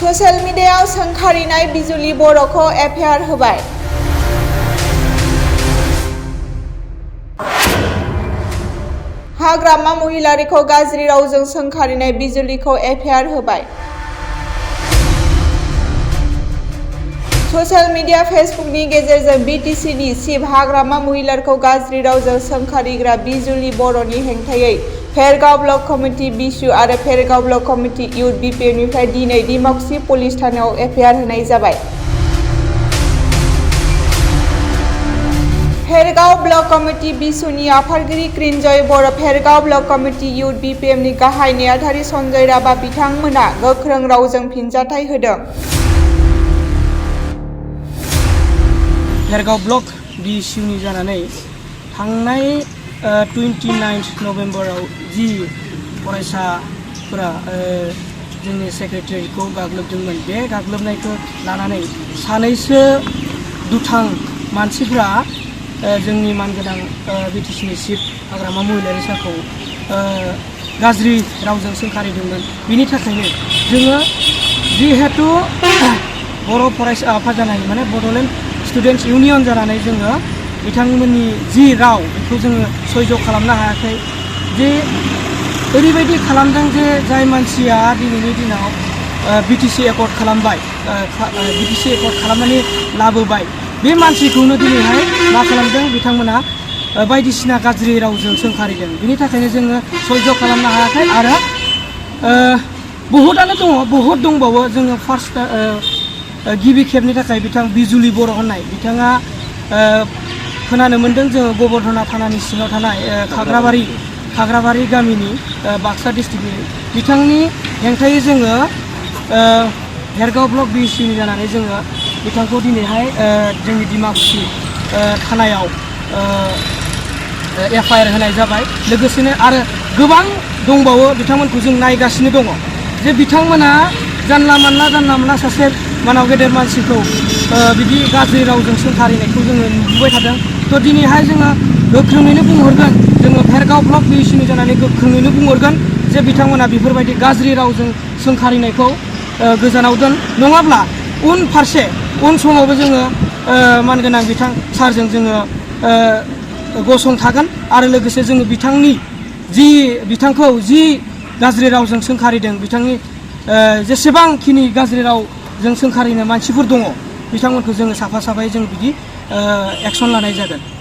Social मिडियायाव सोंखारिनाय बिजुलि बर'खौ FIR होबाय। हाग्रामा महिलारिखौ गाज्रि रावजों सोंखारिनाय बिजुलिखौ एफआइआर होबाय। ससियेल मिडिया फेसबुकनि गेजेरजों बिटिसिनि चिफ हाग्रामा महिलारिखौ गाज्रि रावजों सोंखारिग्रा बिजुलि बर'नि हेंथायै भेरगाव ब्लक कमिटि बिसु आरो भेरगाव ब्लक कमिटि इउथ बिपिएफनिफ्राय दिनै डिमाकुसि पुलिस थानायाव एफआइआर होनाय जाबाय। भेरगाव ब्लक कमिटि बिसुनि आफादगिरि कृन्जय बर', भेरगाव ब्लक कमिटि इउथ बिपिएफनि गाहाय नेहाथारि सन्जय राभा बिथांमोना गोख्रों रावजों फिनजाथाय होदों। भेरगाव ब्लक बिसुनि जानानै थांनाय 29 नभेम्बराव जि फरायसाफोरा जोंनि सेक्रेटारिखौ गाग्लोबदोंमोन, बे गाग्लोबनायखौ लानानै सानैसो दुथां मानसिफोरा जोंनि मानगोनां बिटिसिनि चिफ हाग्रामा महिलारि सारखौ गाज्रि रावजों सोंखारिदोंमोन। बिनि थाखायनो जोङो जिहेतु बर' फरायसा आफाद जानानै माने बड'लेण्ड स्टुडेन्टस इउनियन जानानै जोङो बिथांमोननि जि राव बेखौ जोङो सयज' खालामनो हायाखै। जे ओरैबायदि खालामदों जे जाय मानसिया दिनैनि दिनाव बिटिसि एकर्ड खालामबाय, बिटिसि एकर्ड खालामनानै लाबोबाय, बे मानसिखौनो दिनैहाय मा खालामदों बिथांमोना बायदिसिना गाज्रि रावजों सोंखारिदों। बिनि थाखायनो जोङो सयज' खालामनो हायाखै आरो बहुतआनो दङ, बहुद दंबावो। जोङो फार्स्ट गिबि खेबनि थाखाय बिथां बिजुलि बर' होननाय बिथाङा खोनानो मोन्दों जोङो गबर्धना थानानि सिङाव थानाय खाग्राबारि गामिनि बाक्सा डिस्ट्रिक्टनि बिथांनि हेंथायै जोङो भेरगाव ब्लक बिसुनि जानानै जोङो बिथांखौ दिनैहाय जोंनि डिमाकुसि थानायाव एफआइआर होनाय जाबाय। लोगोसेनो आरो गोबां दंबावो, बिथांमोनखौ जों नायगासिनो दङ जे बिथांमोना जानला मानला सासे मानाव गेदेर मानसिखौ बिदि गाज्रि रावजों सोंखारिनायखौ जोङो नुबोबाय थादों। थ' दिनैहाय जोङो गोख्रोङैनो बुंहरगोन, जोङो भेरगाव ब्लक बिसुनि जानानै गोख्रोङैनो बुंहरगोन जे बिथांमोना बेफोरबायदि गाज्रि रावजों सोंखारिनायखौ गोजानाव दोन, नङाब्ला उन समावबो जोङो मानगोनां बिथां सारजों जोङो गसंथागोन आरो लोगोसे जोङो बिथांखौ जि गाज्रि रावजों सोंखारिदों, बिथांनि जेसेबांखिनि गाज्रि रावजों सोंखारिनो मानसिफोर दङ, बिथांमोनखौ जोङो साफा साफायै जों बिदि एक्सन लानाय जागोन।